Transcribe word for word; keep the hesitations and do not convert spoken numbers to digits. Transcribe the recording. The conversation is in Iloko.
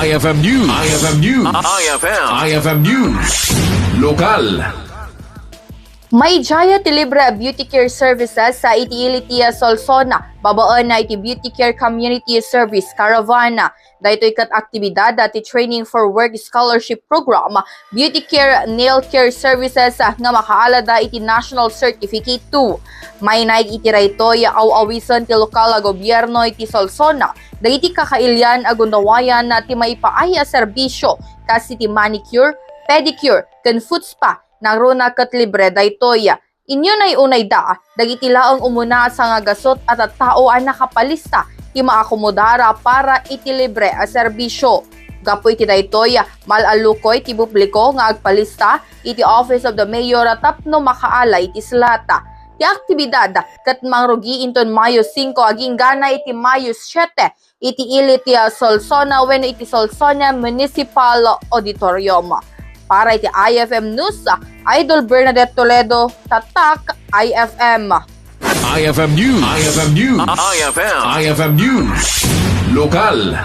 I F M News. I F M News. I F M. I F M News. Lokal. Maidiay ti libre a beauty care services sa iti ili ti Solsona, babaen na iti Beauty Care Community Service Caravan. Daytoy ket aktibidad ti Training for Work Scholarship Program, Beauty Care Nail Care Services nga makaalada iti National Certificate two. Mainaig iti daytoy, aw-awisen ti lokal a gobierno iti Solsona dagiti kakailian a gundawaan ti maipaay a serbisio, kas iti manicure, pedicure, ken foot spa. Nangruna ket libre daytoy. Inunay-unayda dagiti laeng umuna a sangagasut a tattao a nakapalista ti maakomodara para iti libre a serbisio. Gapu iti daytoy, mal-allukoy ti publiko nga agpalista iti Office of the Mayor tapno makaala iti slot. Ti aktibidad ket mangrugi inton Mayo singko agingga na iti Mayo siete iti ili ti, ah, Solsona wenno iti Solsona Municipal Auditorium. Para iti I F M News, Idol Bernadette Toledo, Tatak I F M. I F M News. I F M News. I F M. I F M News. Lokal.